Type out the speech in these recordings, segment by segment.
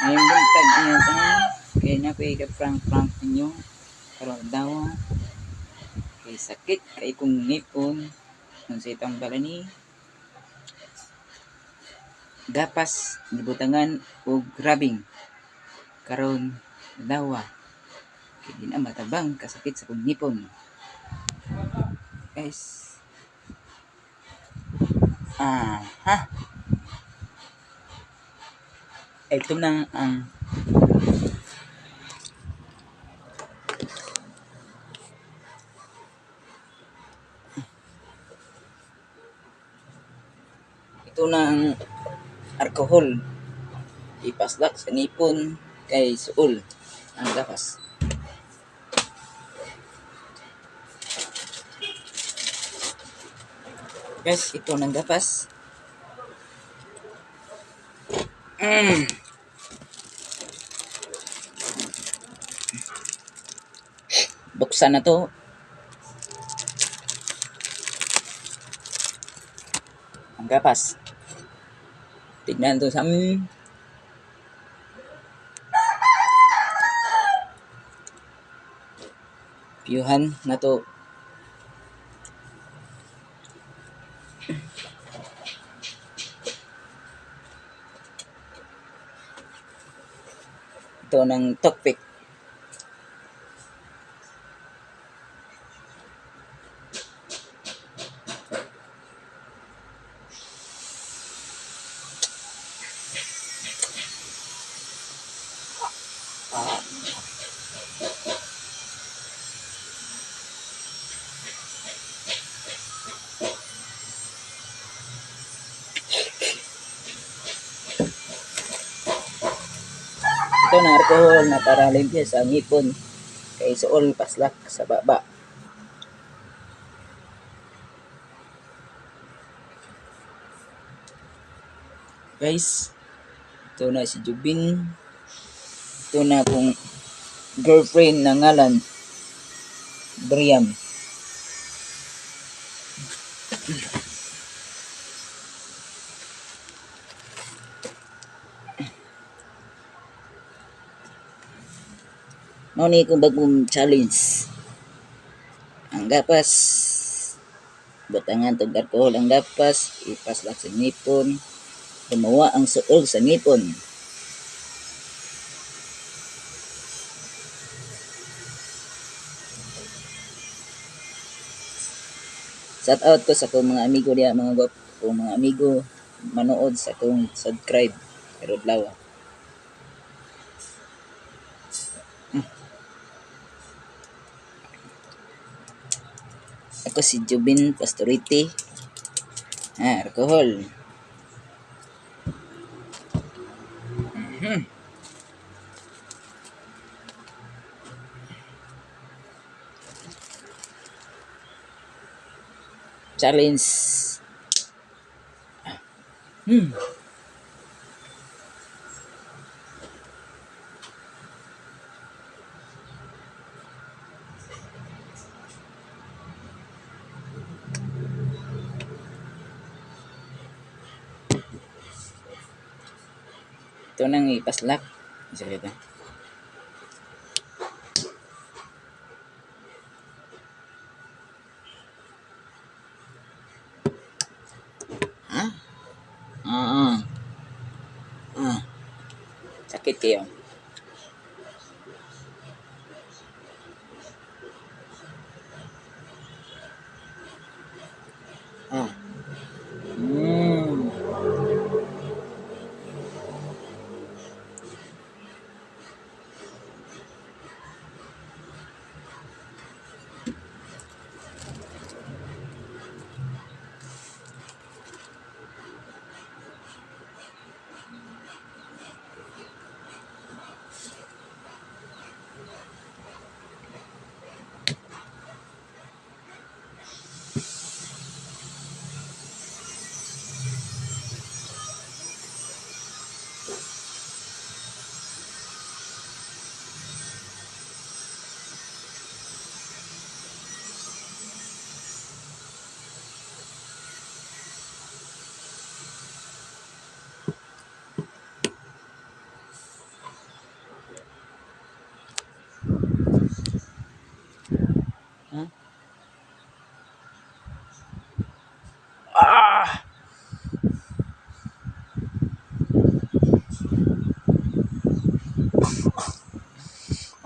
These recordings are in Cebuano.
Ngayong buntag niyo tanan, kay na ko'y ka-prank-prank ninyo karon daw kay sakit kay kong ngipon unsay tambal ani gapas gibutangan og rabing karon adlawa kay di na matabang kasakit sa akong ngipon. Guys. Aha. Ito na ang ito na ang alcohol. Ipaslak sa ngipon kay suol ang gapas. Guys, ito ng gapas. Buksan na to. Ang gapas. Tignan to sa piyuhan na to. Ito ng toothpick. Ito na alcohol na para limpyo sa ngipon kay suol paslak sa baba. Guys, ito na si Jubin. Ito na akong girlfriend na ngalan Briam. Mao ni akong bagong challenge. Ang gapas, butangan tog alcohol ang gapas, ipaslak sa ngipon, tumawa ang suol sa ngipon. Shout out ko sa akong mga amigo diha, mga gwap, akong mga amigo manood sa akong subscribe pero adlaw. Ako si Jubin Pastoriti. Ah, alcohol. Challenge. Ito nang ipaslak. Isa kita. Ha? Ah. Ah. Sakit kayo. Ah.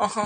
Hello?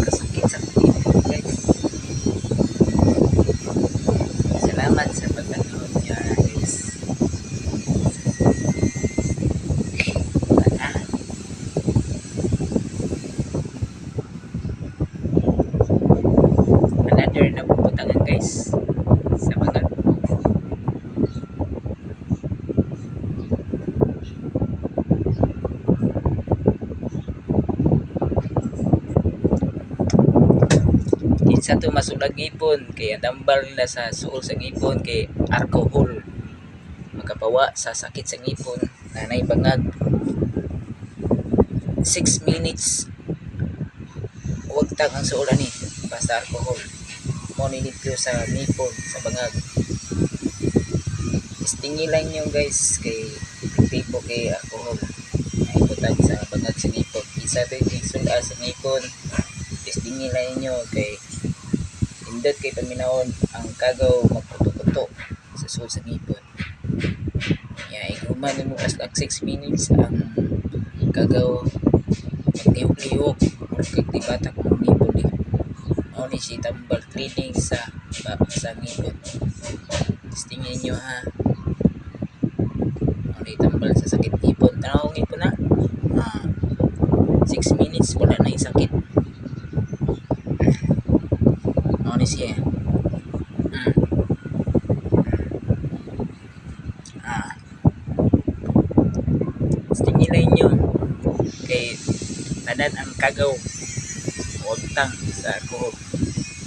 Kasakit sa ngipon, guys. Salamat sa pagpanood niya, guys. Wala. Another na puputangan, guys, sa mga kinsa to masulag ngipon kay ang tambal nila sa suol sa ngipon kay alcohol, makapawa sa sakit sa ngipon nanay bangag. 6 minutes wagtang ang suol ani basta alcohol mo nilimpyo sa ngipon sa bangag. Istingi lang nyo, guys, kay epektibo kay alcohol ay butang sa bangag sa ngipon. Kinsa to sul sa ngipon, istingi lang nyo kay indot kay paminawon ang kagaw magkuto-kuto sa suol sa ngipon. Ya, iguman mo as 6 minutes ang kagaw maglihok-lihok or kag tibatak mo ngipon di. Mao ni si tambal cleaning sa sa ngipon. Testingin nyo ha. Mao ni tambal sa sakit ngipon. Tanaw ngipon na. 6 minutes wala na yung sakit. Mao ni siya. Testingin lang nyo kay tanan ang kagaw wagtang sa alcohol.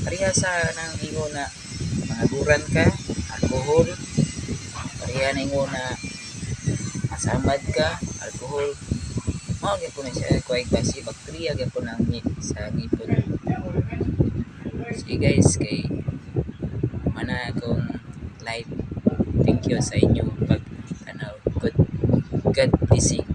Pareha sa nang ingon na mangaguran ka, alcohol. Pareha na ingon na asamad ka, alcohol. Mao gyud na siya kuhay basi bakterya gyud ang sa ngipon. Sige guys, kay mana akong live. Thank you sa inyong pagtanaw. Good God blessing.